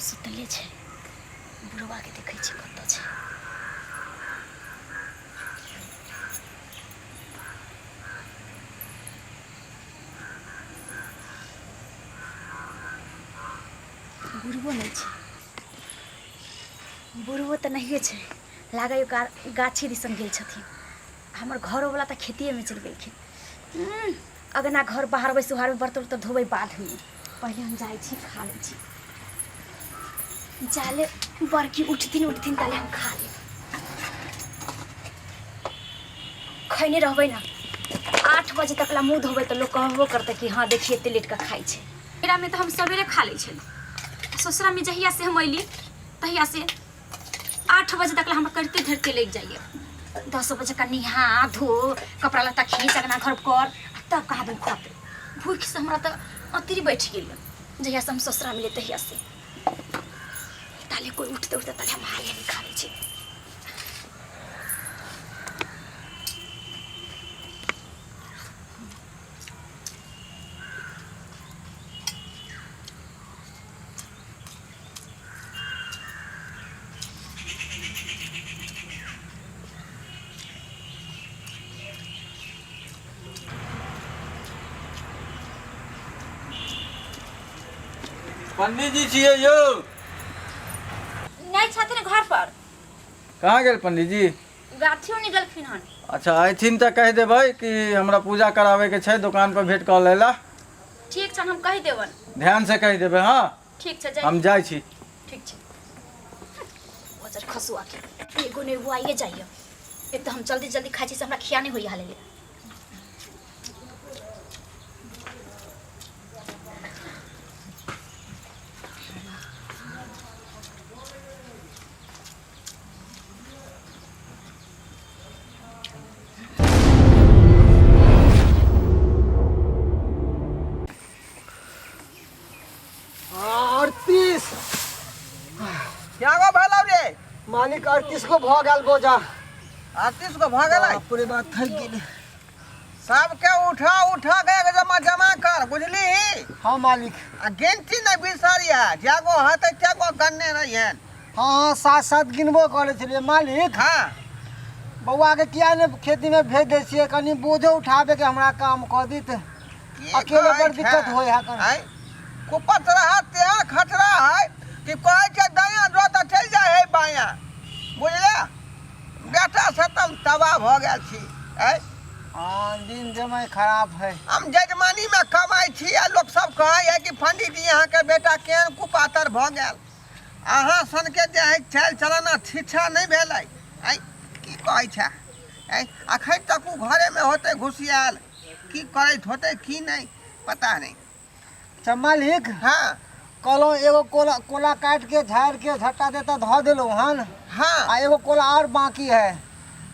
सुतले छै। बुढ़बाके देखै छियै कतऽ छै। बुढ़बो नहि छै, बुढ़बो तऽ नहिए छै, लागैए गाछी दिसन गेल छथिन। हमर घरोवला तऽ खेतिएमे चलि गेलखिन। अङ्गना घर बहारबै सोहारबै, बर्तन उर्तन धोबै बादमे, पहिले हम जाइ छी, खा लै छी। जाले बड़की उठथिन उठथिन ताले हम खा लेब। खैने रहबै ने 8 बजे तक ला मुँह धोबै तऽ लोक कहबो करतै कि हँ देखिए एते लेट कऽ खाइ छै। मेरामे तऽ हम सवेरे खा लै छली, ससुरामे जहियासँ हम अयली तहियासँ 8 बजे तक ला हमरा करिते धरिते लागि जाइए। 10 बजे का नहा धो, कपड़ा लत्ता खींच, अंगना घर कर, आ तब कहाँ दिन खुआते। भूख से हमरा तऽ अतरी बैठ गेल जहिया से हम ससुरा मिले तहिया से। ताले कोई उठते उठते ताले हम हाले नहीं खा लै छी। पंडित जी छियै यौ? नहि छथिन घर पर। कहाँ गेल पंडित जी? गाछियो नहि गेलखिन हन। अच्छा, अयथिन तऽ कहि देबै कि हमरा पूजा कराबैके छै, दोकान पर भेंट कऽ लै ला। ठीक छनि, हम कहि देबनि। ध्यान से कहि देबै। हँ ठीक छै, जाइ। हम जाइ छी। ठीक छै। बजर खसुआ के एगो ने एगो आइए जाइए। एक तऽ हम जल्दी जल्दी खाइ छी से हमरा खिया नहि होइए हाले। 38। क्या गो भेलौ रे? मालिक, 38 गो भऽ गेल बोझा। 38 गो भऽ गेलै? बाप रे बाप, थकि गेली। सबके उठा उठा के एक जमा जमा कर, बुझली? हाँ मालिक। आ गिनती नहि बिसरिहे, जगो हेतै तेगो गनने रहिहेन। हाँ, सात सात गिनबो करै छलियै मालिक। हाँ। बौआ के किया ने खेती में भेज दै छियै, कनि बोझो उठाबे के हमरा काम कऽ दित। की अकेले कहै बड़ छै? दिक्कत होइ है कनि। आँय? कुपत रहा तेहन खतरा है कि कहै छै दायाँ जो तऽ चलि जाइ है बायाँ, बुझले? बेटा से तऽ हम तबाह भऽ गेल छी। आँय? हाँ, दिन समय खराब है। हम जजमानीमे कमाइ छी आ लोक सब कहै है कि पंडित जी अहाँके बेटा केहन कुपातर भऽ गेल। अहाँ सनके जे है चालि चलन आ शिक्षा नहि भेलै। आँय, की कहै छै? आँय, अखन तक ओ घरेमे होतै घुसियाल, की करैत होतै की नहि पता नहि। अच्छा मालिक। हाँ। कहलहुँ एगो कोला कोला काटि के झाड़ि के झट्टा देता धऽ देलहुँ हन। हाँ। आ एगो कोला और बाकी है,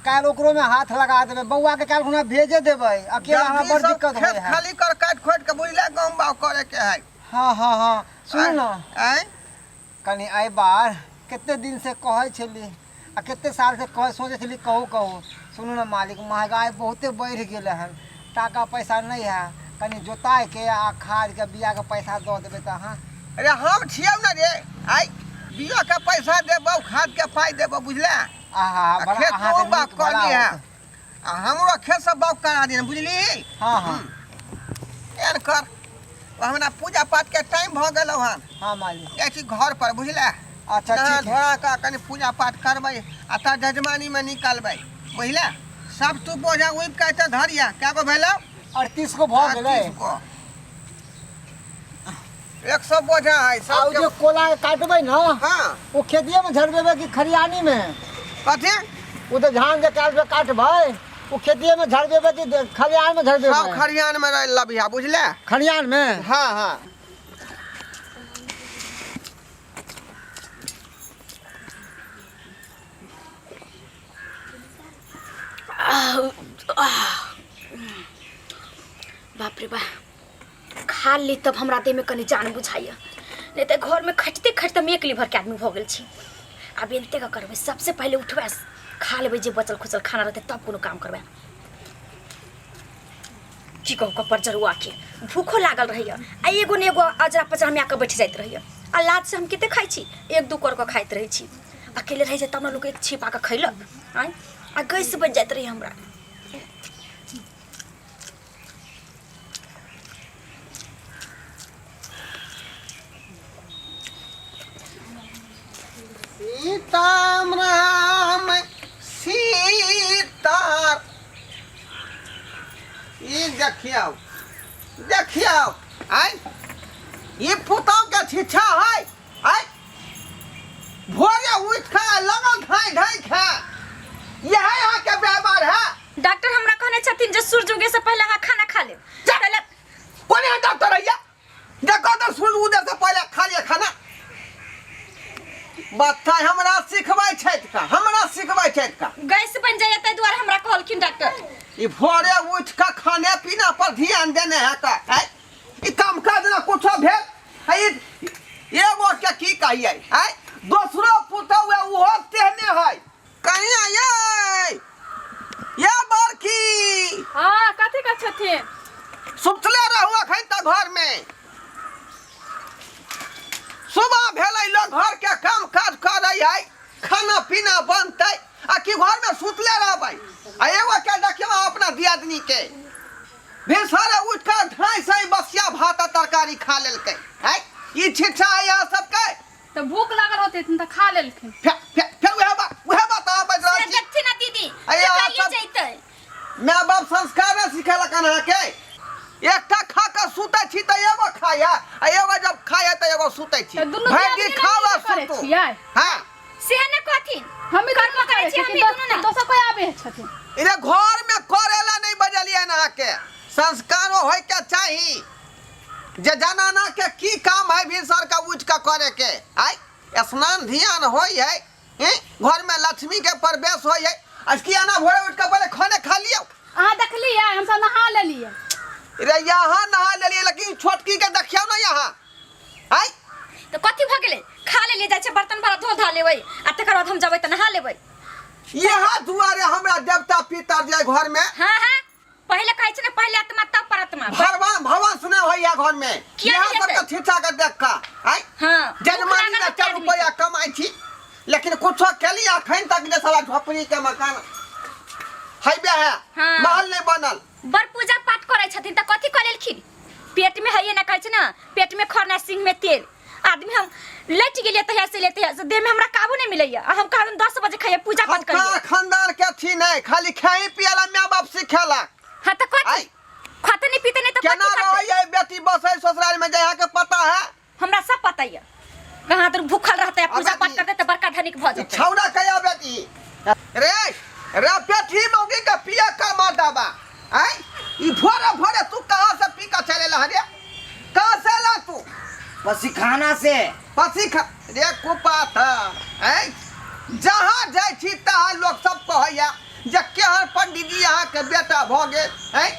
काल्हि ओकरो में हाथ लगा देबै। बौआ के काल्हि खुना भेजे देबै, अकेला हमरा जल्दी बड़ सब दिक्कत खेत होइ है। खाली कर काटि खोटि के, बुझले? गहूम बाग करे के है। हाँ हाँ हाँ, सुनू ने। आँय? कनि एहि बार कते दिन से कहै छली आ कते साल से कह सोचै छली, कहू कहू। सुनू ने मालिक, महगाई बहुते बढ़ि गेलै हन, टाका पैसा नहि है, कनि जोताइके आ खादके बियाके पैसा दऽ देबै तऽ अहाँ। अरे हम छियौ ने रे, आइ बिया के पैसा देबौ, खाद के पाइ देबौ, बुझले? आहा, आ बड़ा खेत अहाँके तोँ बाग नीक कऽ भला लिहे होत। आ हमरो खेत सब बाग करा दिहन, बुझली? हाँ हाँ। एहन कर, हमरा पूजा पाठ के टाइम भऽ गेलौ हन। हाँ मालिक। जाइ छी घर पर, बुझले? अच्छा, नहा ठीक है। धोआ कऽ कनि पूजा पाठ करबै आ तऽ जजमानी मे निकलबै, बुझले? सब तू बोझा उबि के एतऽ धरिया। कए गो भेलौ? 38 गो भऽ गेलै। 38 गो। 100 बोझा है आ सब। ओ जे कोला के काटबै ने, हाँ, ओ खेतिए में झड़बेबै कि खरियानी में? कथी? ओ तऽ धान जे काटबै काटबै, ओ खेतिए में झड़बेबै कि खरियान में सब झड़बेबै? खरियान में रह लबिहा, बुझले? खरियान में। हाँ हाँ। बाप रे बा, खा ली तब हमरा देहमे कनि जान बुझाइए, नहि तऽ घरमे खटिते खटिते हम एक लीभरके आदमी भऽ गेल छी। आब एनते कऽ करबै, सबसे पहिले उठबै, खा लेबै जे बचल खुचल खाना रहतै, तब कोनो काम करबै। की कहू, कपर जरुआ के भूखो लागल रहैए आ एगो ने एगो अजरा पजरा में आके बैठ जाइत रहैए। आ लाज से हम कते खाइ छी, एक दू कर कऽ खाइत रहै छी। अकेले रहै छै तब ने लोक एक छिपा कऽ खैलक। आँय, आ गैस बनि जाइत रहै हमरा। सीताम राम सीता, ई देखियौ देखियौ, आइ ई पुतहु के छिछा है। आइ भोरे उठि कऽ लगल धाँइ धाँइ खा, यह अहाँके व्यवहार है? डॉक्टर हमरा कहने छथिन जे सूर्य उगे से पहले अहाँ खाना खा लेब। जा। पहले कोन एहन डॉक्टर है देखो तो सूर्य उदय से पहले खा लिअ खाना। बच्चा हमरा सिखबै छथि का, हमरा सिखबै छथि का? गैस बनि जाइए ताहि दुआरे हमरा कहलखिन डॉक्टर। ई भोरे उठि कऽ खाने पीना पर ध्यान देने है का? आँय? ई काम काज ना कुछो भेल है। ई एगो के की कहियै, आँय, दोसरो पुतहु है उहो तेहने है। कहिया ये ये बड़की। हाँ, कथी का छथिन? सुतले रहू अखन तक घर में। सुबह भेलै, लोग घर के काम काज करै है, खाना पीना बनतै, आ कि घर में सुतले रहबै? आ एगो के देखियौ अपना दियादनी के, भिनसरे उठि कऽ ढाई सही बसिया भात आ तरकारी खा लेलकै है। ई छिछा है यहाँ सबके? तऽ भूख लागल होतै तऽ खा लेलखिन। फेर फेर फेर उएह बात, उएह बात अहाँ बाजि रहल से छी। देखथिन ना दीदी। अरे से अहाँ कहिए सब- जैतै। माय बाप संस्कार नहि सिखेलक अहाँके। एकटा खा कऽ सुतै छी तऽ एगो खाइए, आ एगो जब खाइए तऽ एगो सुतै छी। तऽ दुनू भरि दिन दियादनी खाउ आ नहि करै सुतू। छियै? हाँ। से ने कहथिन। हमी करबो दुनू करै करै छी, छियै हमही कि दुनू ना। दोसर कोइ आबै छथिन? इधर घर में करेला नहीं बजलियै अहाँके। संस्कारो होय के चाही जे जनाना के की काम है भिनसर के उठ के करे के। आय स्नान ध्यान होय है, हैं? घर में लक्ष्मी के प्रवेश होय है। आज किया ना भोरे उठ के पहले खाने खा लियो? अहाँ देखलियै, हमसब नहा लेलियै। रे यहाँ नहा लेलियै, लेकिन छोटकी के देखियौ ना यहाँ। आय तऽ कथी भऽ गेलै? खा लेलियै, जाइ छै बर्तन भाड़ा धो धा लेबै आ तकर बाद हम जेबै तऽ नहा लेबै। यहाँ दुआरे हमरा देवता पितर जे घर में। हाँ हाँ, पहिले कहै छै ने, पहिले आत्मा तब परमात्मा। भगवान भगवान सुने होइया घर में। किया यहाँ नहि सबके हेतै? छिछा के देख कऽ। आय हाँ, भूख जनमानी लागल ने रहतै 4 आदमी रुपया के। कमाइ छी, लेकिन कुछो केली अखन तक जे साला झोपड़ी के मकान हैबे है। हाँ। महल नहीं बनल। बड़ पूजा पाठ करै छथिन तऽ कथी कऽ लेलखिन? पेट में है ना, कहै छै ना, पेट में खरना सिंह में तेल। आदमी हम लटि गेलियै तहिया से लेते से देह में हमरा काबू नहीं मिलैया। आ हम कहलहुँ 10 बजे खाइए, पूजा पाठ करिए। हम खानदान के थी नहीं, खाली खाई पियला माय बाप सिखेला। हाँ तऽ कथी? आइ। खाते नहीं पीते नहीं तऽ केना कथी करतै? रहै बेटी बसै ससुराल में, जे अहाँके पता है? हमरा सब पता है। कहाँ तो भूखल रहते है, पूजा पाठ करते तो बड़का धनिक भऽ जेतै। छौड़ा कहिया बेटी रे रे बेटी मौगी के पिया कर मार दाबा। आय ई भोरे भोरे तू कहाँ से पी के चले ला रे? कहाँ से ला तू? पसीखाना से। पसीखा रे कुपा था। आय जहाँ जाइ छी तहाँ लोग सब कहैया जे केहन पंडित जी अहाँके बेटा भऽ गेल। आय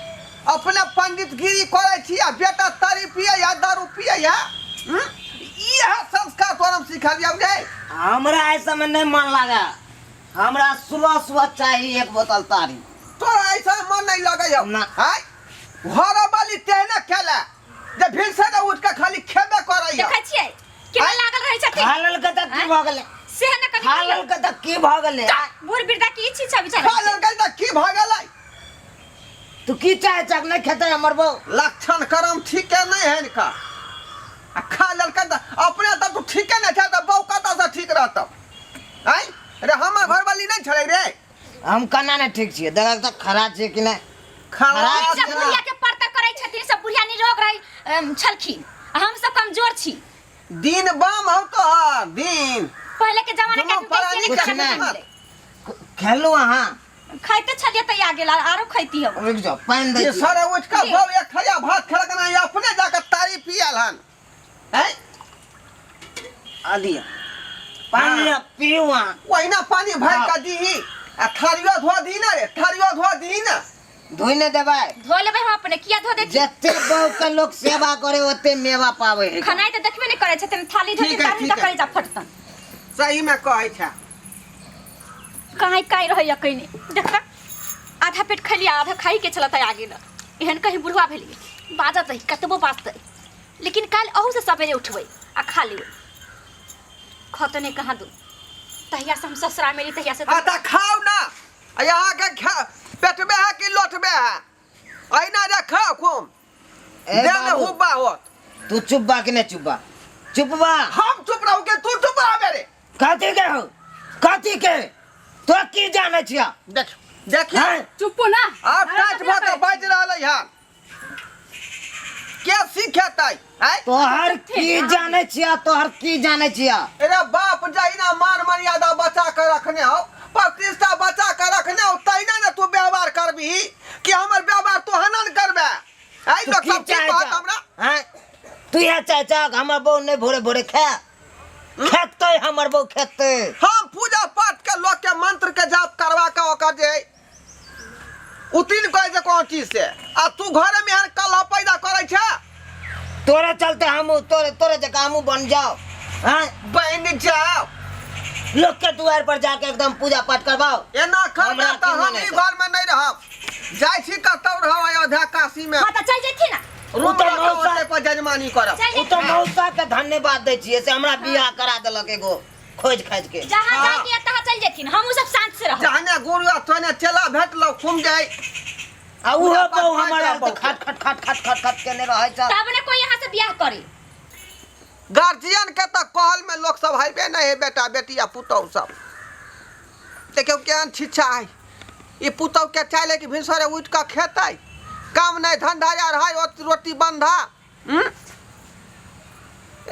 अपने पंडितगिरी करै छी आ बेटा तारी पियै दारू पियै। इएह संस्कार तोरा हम सिखलियौ रे। हमरा ऐसा में नहीं मन लगा, हमरा सुबह सुबह चाहिए एक बोतल तारी। तोरा ऐसा मन नहीं लगे हौ? ना। आय घर वाली तेहने खेला जे भिनसर के उठ के खाली खेबे करै हौ। देखै छियै केना लागल रहै छथिन। खा लेलकै तऽ की भऽ गेलै? से ने कनि खा लेलकै तऽ की भऽ गेलै? बूढ़ वृद्धा की छी छै बेचारा? खा लेलकै तऽ की भऽ गेलै? तू की चाहे छक? नहीं खेतै हमर बहू? लक्षण करम ठीके नहीं है इनका। आ खा लेलकै तऽ अपने तऽ तू ठीके नहीं छै तऽ बहू कतऽ से ठीक रहतौ? आँय रे हमर घरवाली नहीं छलै रे। हम केना नहीं ठीक छियै? देखक तऽ खरा छियै कि नहीं? खरा सब छियै। बुढ़िया के परतर करै छथिन, सब बुढ़िया निरोग रहै छलखिन, आ हम सब कमजोर छी। दिन बम हौ तोहर दिन। पहले के जमाना के दुनू आदमी कैसे प्राणी नहीं कुछ खाना नहीं। मिले। खेलू अहाँ? खाइते छलियै तऽ आ गेल, आरो खैती हम। रुकि जाओ, पानि दै ये छी। सारा उठ कऽ बौ एक थरिया भात खेलक ना, ये अपने जाके तारी पियल हन। हैं? आ दिअ पानि, लिअ, पीऊ अहाँ। ओहिना पानि भरि हाँ। कऽ दीही आ थारियो धो दीही ना रे, थारियो धो दीही ना। धोइ नहि देबै? धो लेबै हम अपने, किया धो देथिन? जते बहू के लोक सेवा करे ओते मेवा पावे है। खनाइ तऽ देखबे नहि करै छथिन, थाली धोथिन ठीक है, तहन ठीक तऽ है। कलेजा फटतन। सही में कहै छै। काँय काँय रहैया कहिने देखता, आधा पेट खैलियै आधा खाइ के छल तऽ आ गेल। एहन कहीं बुढ़वा भेलियै बाजत है, कतबो बाजतै, लेकिन काल्हि अहू से सवेरे उठबै आ खा लेबै। खतने कहाँ दू तहिया से हम ससुरा मेली तहिया से हाँ तऽ खाउ ना आ अहाँके खा पेटमे है कि लोटमे है अहिना जे खाउ खूब ए देह में बाबू हुब्बा होत तू चुप बा कि नहीं चुप बा चुप बा हम चुप रहू के तू चुप रह मेरे कथी के हो कथी के तो की जाने छिया देख देखिए हैं? चुप्पो ना आब टच भऽ के बाजि रहलै हन के सिखेतै आँय तोहर की जाने छिया तोहर की जाने छिया अरे बाप जहिना मान मर्यादा बचा के रखने हो प्रतिष्ठा बचा के रखने हो तहिना ने तू व्यवहार करबही कि हमर व्यवहार तू हनन करबे आइ तू लोक की सब की चाहे कहत हमरा हैं तू यह चाहे चाह हमर बहू नहीं भोरे भोरे खा खेतै हमर बहू खेतै हम पूजा पाठ के लोक के मंत्र के जाप करवा के ओकर जे उतीन कहै छै कोनो चीज से आ तू घरे में एहन कलह पैदा करै छै तोरे चलते हमू तोरे तोरे जकाँ हमू बन जाओ हैं बनि जाओ लोग के दुआर पर जाके एकदम पूजा पाठ करवाओ एना हमरा करबै तऽ की हम मने ई घर में नहि रहब जाइ छी कतौ रहब अयोध्या काशी में हाँ तऽ चलि जेथिन ना रूम ओ तऽ लऽ कऽ मौसा- ओतै पर जजमानी करब चलि ओ तो मौसा के धन्यवाद दै छियै से हमरा बियाह करा देलक एगो खोज खाज के जहाँ हाँ। जाके है तहाँ चलि जेथिन हमहूँ सब शांत से रहब जहने गुरु आ तहने चेला भेटलौ खूब जाइ आ उहो पूजा पाठ बहु कर हमर जा आयल तऽ बहु। खट खट खट खट खट खट केने रहै छै तब ने कोई यहाँ से बियाह करे गार्जियन के तऽ कहल में लोक सब हेबे नहि है बेटा बेटी आ पुतहु सब देखियौ केहन छिच्छा है ई पुतहु के चाहले कि भिनसरे उठि कऽ खेतै काम नहि धंधा यार है रोटी बन्धा हम्म?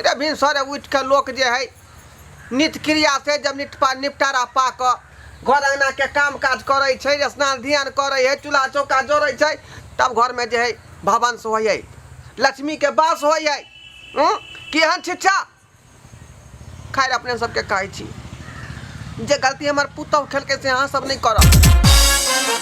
रे भिनसरे उठि कऽ लोक जे है नित्य क्रिया से जब निपटा निपटारा पा कऽ घर अङ्गनाके काम काज करै छै स्नान ध्यान करै है चूल्हा चौका जोड़ै छै तब घरमे जे है भवंश होइ है लक्ष्मीके वास होइ है केहन छिच्छा खैर अपने सबके कहै छी जे गलती हमर पुतहु खेलकै से अहाँ सब नहि करब।